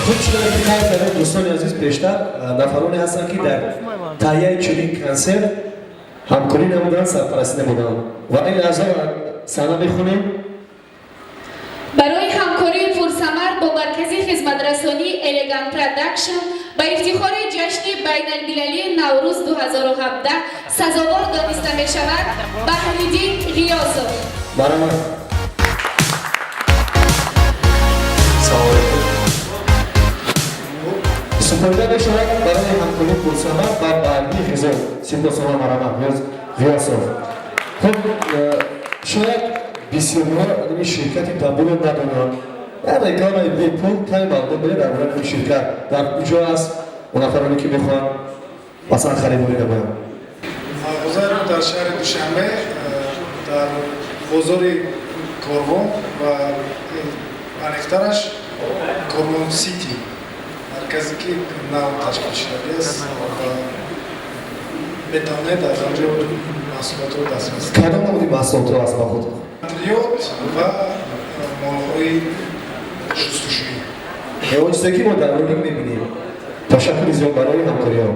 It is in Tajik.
Хуб, чунон ки қайд кардем, дӯстони азиз, пештар нафароне ҳастанд, ки дар таҳияи чунин консерт ҳамкорӣ намуданд, сарпарастӣ намуданд ва ин лаҳза саҳна мехонем. Барои ҳамкории пурсамар бо маркази хизматрасонии Элегант Продакшн ба ифтихори ҷашни байналмилалии Наврӯз 2017 сазовор дониста мешавад Баҳриддин Ғиёсов. Марҳамат. Салом алейкум. Супорида мешавад барои ҳамкории пурсамар ба Баҳриддин Ғизо сипосома. Марҳамат, Ғиёсов. Хуб, шояд бисёриҳо ин ширкати Тамбурро надонанд. Як рекламаи бепул каме маълумот бидед дар бораи ин ширкат, дар куҷо аст, он нафароне, ки мехоҳанд, масалан, харидорӣ намоянд. Мағозаи мо дар шаҳри Душанбе, дар бозори Корвон ва аниқтараш Корвон Сити, марказе, ки нав ташкил шудагиаст, ва метавонед аз он ҷо маҳсулотро дастрас. Кадом намуди маҳсулотро аст ба худ? Риёт ва молҳои шустушӯӣ. Он чизе, ки мо дар ролик мебинем. Ташаккури зиёд барои ҳамкориҳо.